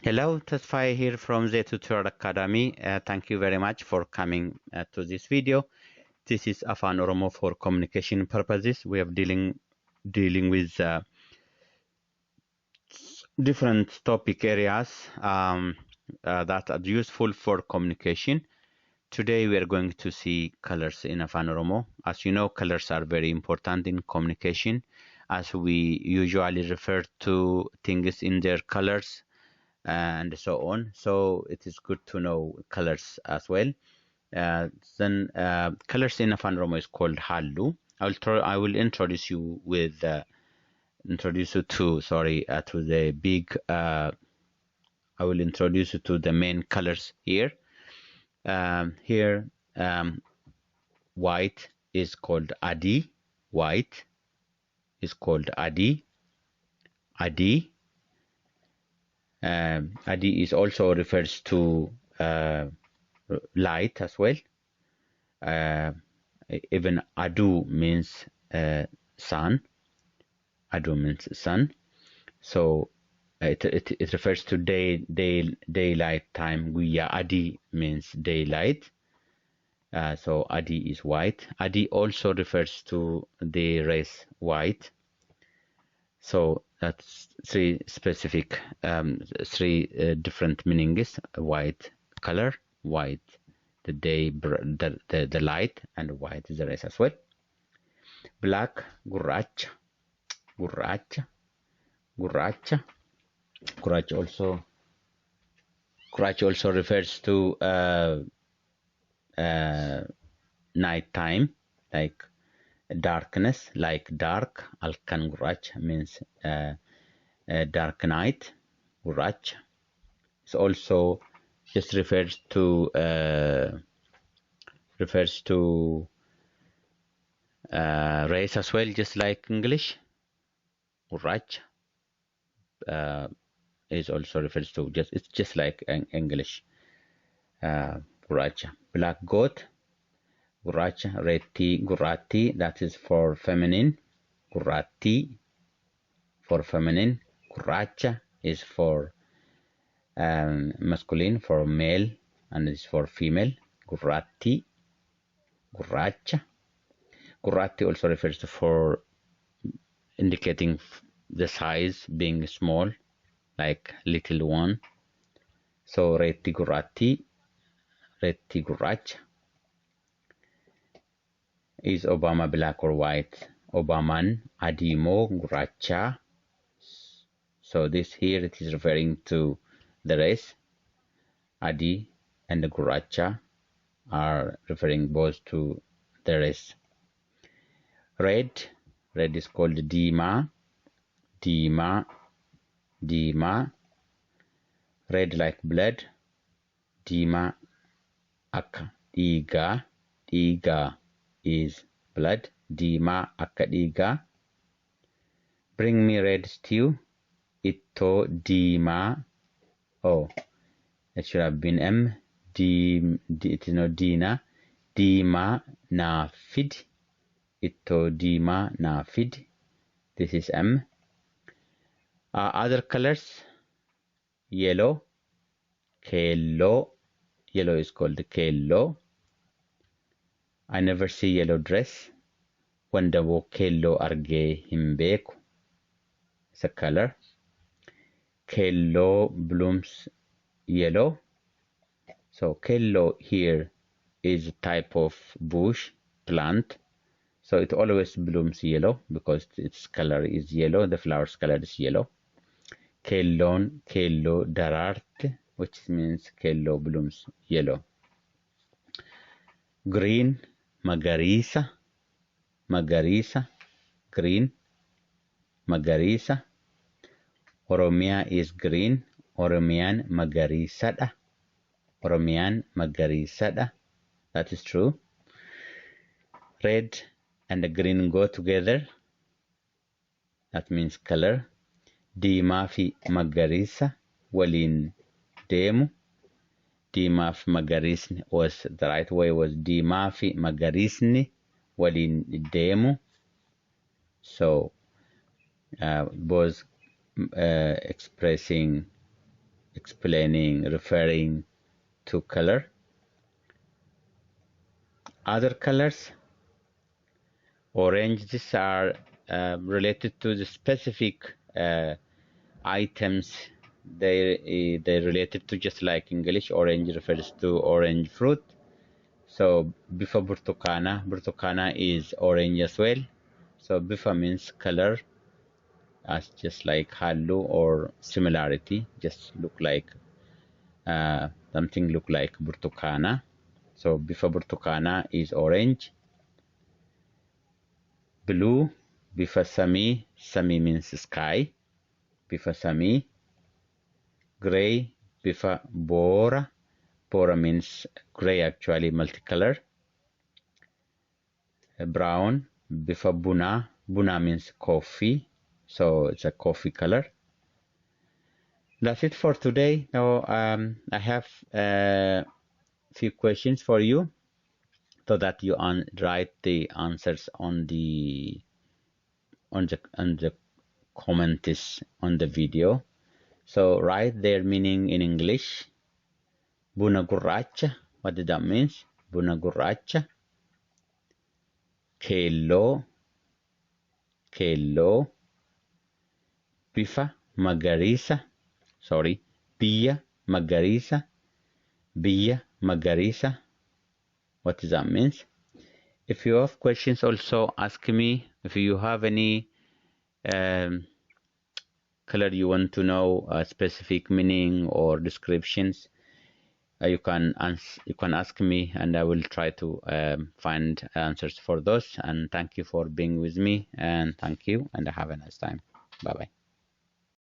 Hello, Tasfai here from the Tutorial Academy. Thank you very much for coming to this video. This is Afan Oromo for communication purposes. We are dealing with different topic areas that are useful for communication. Today we are going to see colors in Afan Oromo. As you know, colors are very important in communication, as we usually refer to things in their colors and so on. So it is good to know colors as well. Then colors in Afan Oromo is called Hallu. I will introduce you with to the big. I will introduce you to the main colors here. Here, white is called Adi. White is called Adi. Adi. Adi is also refers to light as well. Even Adu means sun. Adu means sun. So it refers to daylight time. Guya Adi means daylight. So Adi is white. Adi also refers to the race white. So that's three specific, three different meanings: white color, white the day, the light, and white is the race as well. Black, gurracha, gurracha, gurracha. Gurracha also refers to night time, like darkness, like dark. Alkan gurracha means dark night. Gurracha is also just refers to race as well, just like English. Gurracha is also refers to it's just like English. Gurracha. Black goat. Gurracha. Reti gurrati, that is for feminine. Gurrati for feminine. Gurracha is for masculine, for male, and is for female. Gurrati. Gurracha. Gurrati also refers to for indicating the size being small, like little one. So reti gurrati, reti gurracha. Is Obama black or white? Obaman adimo gurracha. So this here it is referring to the race. Adi and the gurracha are referring both to the race. Red is called dima, dima, dima. Red like blood. Dima akka diga, diga is blood. Dima akka diga. Bring me red stew. Itto dima. Oh, it should have been M. It is not Dina. Dima na fid. Itto dima na fid. This is M. Other colors: yellow, kello. Yellow is called kello. I never see yellow dress. Wandabo kello arge himbeku. It's a color. Kello blooms yellow. So kello here is a type of bush plant. So it always blooms yellow because its color is yellow. The flower's color is yellow. Kellon, kello dararte, which means kello blooms yellow. Green, magarisa, magarisa, green, magarisa. Oromia is green. Oromian magarisadha. Oromian magarisadha. That is true. Red and the green go together. That means color. Diimaa fi magariisa waliin deemu. Diimaa fi magariisni was the right way was diimaa fi magariisni waliin deemu. So both expressing explaining, referring to color. Other colors, orange, these are related to the specific items they related to, just like English. Orange refers to orange fruit. So bifa burtukana, burtukana is orange as well. So bifa means color, as just like hallu or similarity, just look like something look like burtukana. So bifa burtukana is orange. Blue, bifa sami, sami means sky, bifa sami. Gray, bifa bora, bora means gray, actually multicolor. Brown, bifa buna, buna means coffee, so it's a coffee color. That's it for today. Now I have a few questions for you, so that you write the answers on the comments on the video. So write their meaning in English. Buna gurracha, what does that mean? Buna gurracha. Keelloo, keelloo. Bifa magariisa, sorry, biyya magariisa, biyya magariisa. What does that mean? If you have questions, also ask me. If you have any color you want to know a specific meaning or descriptions, you can ask me, and I will try to find answers for those. And thank you for being with me, and thank you, and have a nice time. Bye bye.